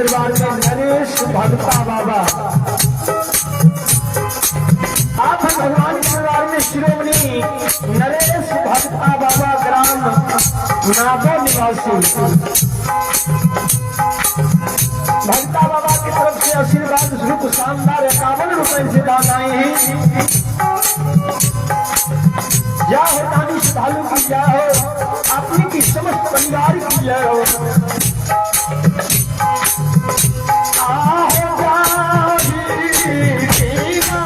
दरबार में नरेश भगता बाबा। आप हैं भगवान के दरबार में शिरोमणि नरेश भगता बाबा, ग्राम नागो निवासी। भगता बाबा की तरफ से आशीर्वाद स्वरूप शानदार 51 रुपए से दान आए हैं। जय हो दानी श्रद्धालु की जय हो, अपनी की समस्त परिवार की जय हो। आहो जाही हो।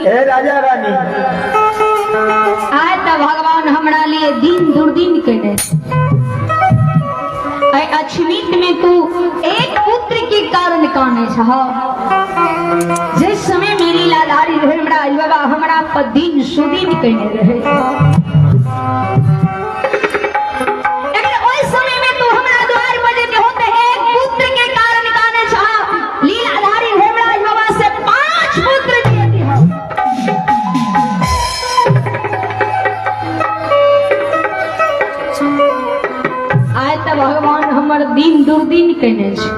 ए राजा रानी, आय तऽ भगवान हमरा लिए दिन दुर्दिन केने। ऐ अछमीत में तू एक पुत्र के कारण काने छह। जिस समय में लीलाधारी रहे हमरा बाबा हमरा पर दिन सुदिन केने रहे। अगर ओहि समय में तू हमरा द्वार पर जे होते एक पुत्र के कारण काने छह, लीलाधारी हेमराज बाबा से 5 पुत्र दिए दिह। आय तऽ भगवान हमर दिन दुर्दिन केने छै।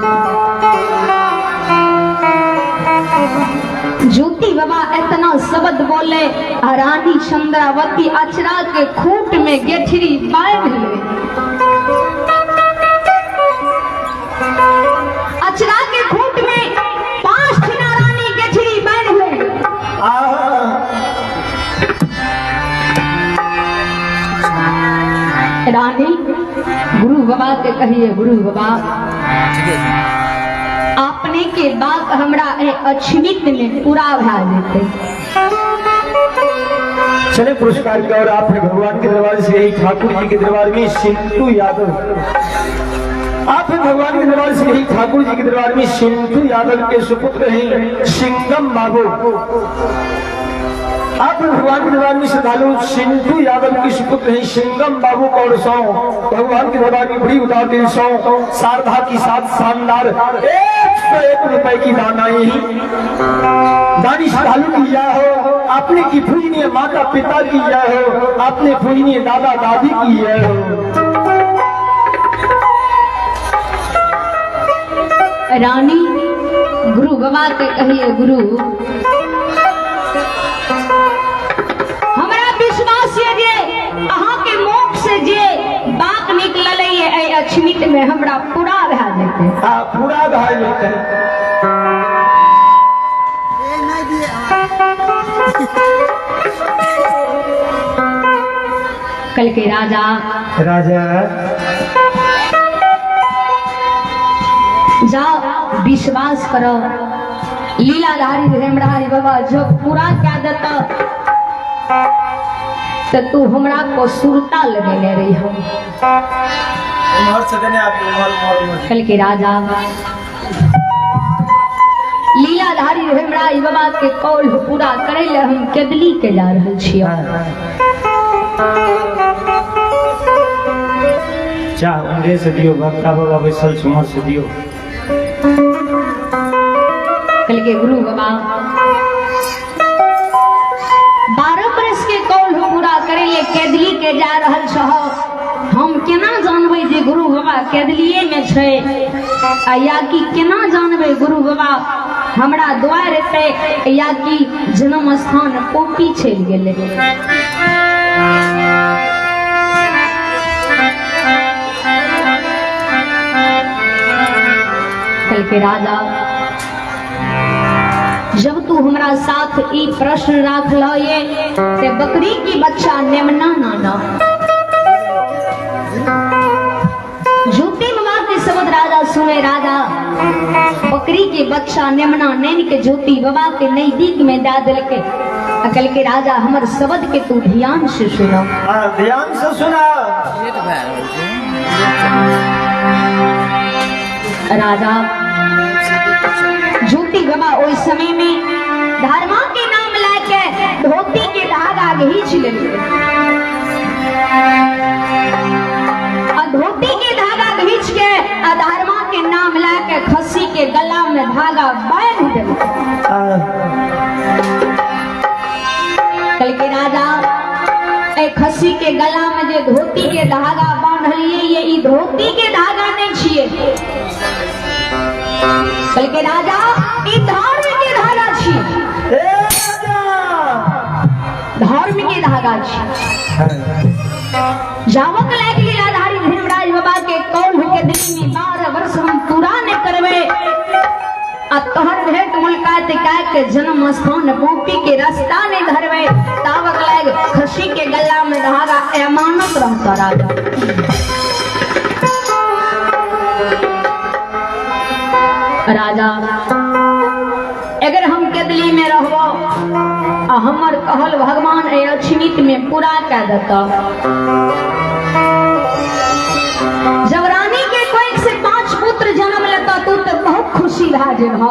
ज्योति बाबा इतना शब्द बोले आ रानी चंद्रावती अचरा के खूट में गेठरी बांध ले। अचरा के खूट में 5 ठिना रानी गेठरी बांध ले। रानी गुरु बाबा के कहिए, गुरु बाबा अपने के बात हमरा अछमित में पूरा भा जेतै। चले पुरस्कार के और आपने भगवान के दरबार से यही ठाकुर जी के दरबार में सिंटू यादव, आपने भगवान के दरबार से यही ठाकुर जी के दरबार में सिंटू यादव के सुपुत्र हैं सिंगम बाबू। आप भगवान के दरबार में श्रद्धालु सिंटू यादव के सुपुत्र हैं सिंगम बाबू कौर सौ भगवान के दरबार में बड़ी उतार 300 शारदा की साथ शानदार 101 रुपए की दान आई। दानी श्रद्धालु की जय हो, अपने की पूजनीय माता पिता की जय हो, अपने पूजनीय दादा दादी की जय हो। रानी गुरु बाबा के कहिए, गुरु हमरा विश्वास ये जे अहाँ के मुख से जे बात निकलल ये एहि अछमित में हमरा पूरा भए जेतै। हाँ, पूरा भए जेतै। कल के राजा, राजा जाओ विश्वास करो लीलाधारी हेमराज बाबा जो पूरा कह देता तो तू हमरा को सुरता लगेने रही हम। उम्र से देने आप उम्र उम्र उम्र। कल के राजा लीलाधारी हेमराज बाबा के कौल पूरा करे ले हम केदली के जा रहल छियै। चाह उम्रे से दियो, भक्ता बाबा बैसल छै, उम्र से दियो। कल के गुरु बाबा 12 बरस के कौल पूरा करे ले केदली के जा रहल छह। हम केना जानबै जे गुरु बाबा केदलिए में छै आ या कि केना जानबै गुरु बाबा हमरा द्वार एतै या कि जन्म स्थान पोपी चलि गेलै। कल के राजा जब तू हमरा साथ ई प्रश्न राख ये ते बकरी की बच्चा नेमना नाना। झूठी बाबा के शब्द राजा सुने, राजा बकरी के बच्चा नेमना नैन के ज्योति बाबा के नजदीक में दा दिलके। अकल के राजा हमर शब्द के तू ध्यान से सुनो। हाँ, ध्यान से सुना। राजा ज्योति बाबा ओहि समय में धर्मा के नाम लाके धोती के धागा घींच लेलकै। आ धोती के धागा घींच के आ धर्मा के नाम लाके खस्सी के गला में धागा बांध देलकै। कल के राजा ए खस्सी के गला में जे धोती के धागा बांधलिए ये ई धोती के धागा नहीं छिए। कल के राजा ई धर्म के धागा छिए, धर्म के धागा छिए। जावक लाग लीलाधारी भीमराज बाबा के कौल के दिन में 12 वर्ष हम पूरा नहीं करबे आ तोहर भेंट मुलाकात काय के जन्म स्थान पोपी के रास्ता नहीं धरबे। तावक लाग खसी के गला में धागा अमानत रहता राजा। राजा अगर हम केदली में रहबो आ हमर कहल भगवान एहि अछमित में पूरा कए देता। जब रानी के कोख से 5 पुत्र जन्म लेता तू तो बहुत खुशी भए जेबह।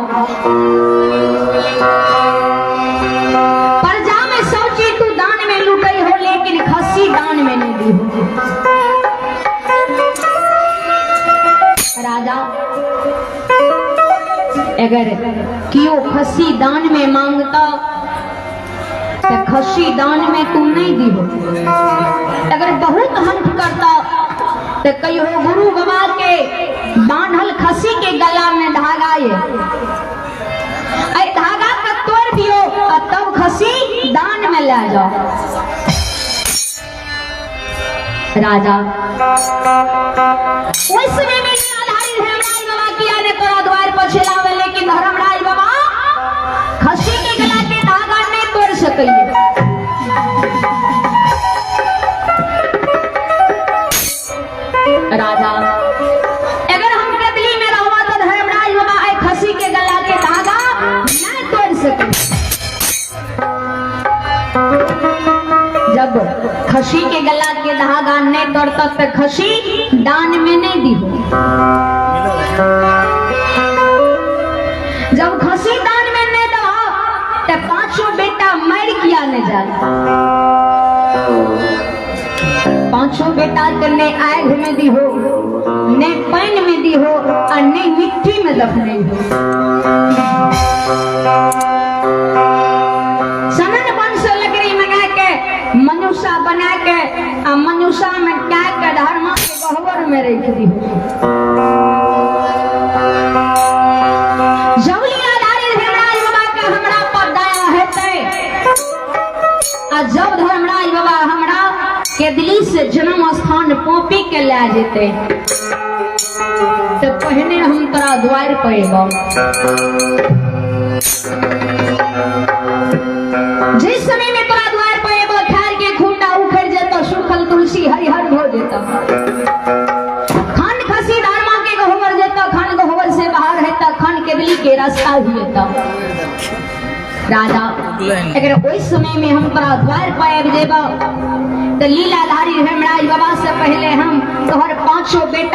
प्रजा में सब चीज तू दान में लुटई हो, लेकिन खस्सी दान में नहीं दी हो। राजा अगर कियो खस्सी दान में मांगता तो खस्सी दान में तू नहीं दी हो। अगर बहुत हंठ करता तो कहियो गुरु बाबा के बांधल खस्सी के गला में धागा ये धागा का तोड़ दियो और तब खस्सी दान में ले जाओ। राजा उस समय में आधारित धर्मराज बाबा किया ने तोरा द्वार पर छिलावे, लेकिन धर्मराज बाबा खस्सी के गला के धागा नहीं तोड़ सके। राजा अगर हम कदली में रहवा तो धर्मराज बाबा आई खस्सी के गला के धागा नहीं तोड़ सके। जब खसी के गला के धागा नहीं तोड़ता तो खसी दान में नहीं दी हो। जब खसी दान में नहीं दो तो पांचों बेटा मर किया नहीं जाए। पांचों बेटा के ने आग में दी हो, ने पानी में दी हो और ने मिट्टी में दफने हो। सनन वन से लकड़ी मंगा के मनुष्य बना के आ मनुष्य में क्या के धर्म के गहवर में रख दी हो। जब लीलाधारी धर्मराज बाबा के हमरा पर दया हेतै आ जब धर्मराज बाबा हमरा केदली से जन्म स्थान पोपी के ले जेते तो पहने हम तोरा द्वार पर एबौ। जिस समय में तोरा द्वार पर एबो खैर के खूंटा उखड़ जेतो, सूखल तुलसी हरिहर हो जेतो, खन खसी धर्मा के गहवर जेतो, खन गहवर से बाहर हेता, खन केदली के रास्ता ही जेतो। राजा अगर ओहि समय में हम तोरा द्वार पर आबि जेबो तो लीलाधारी धर्मराज बाबा से पहले हम तोहर पांचों बेटा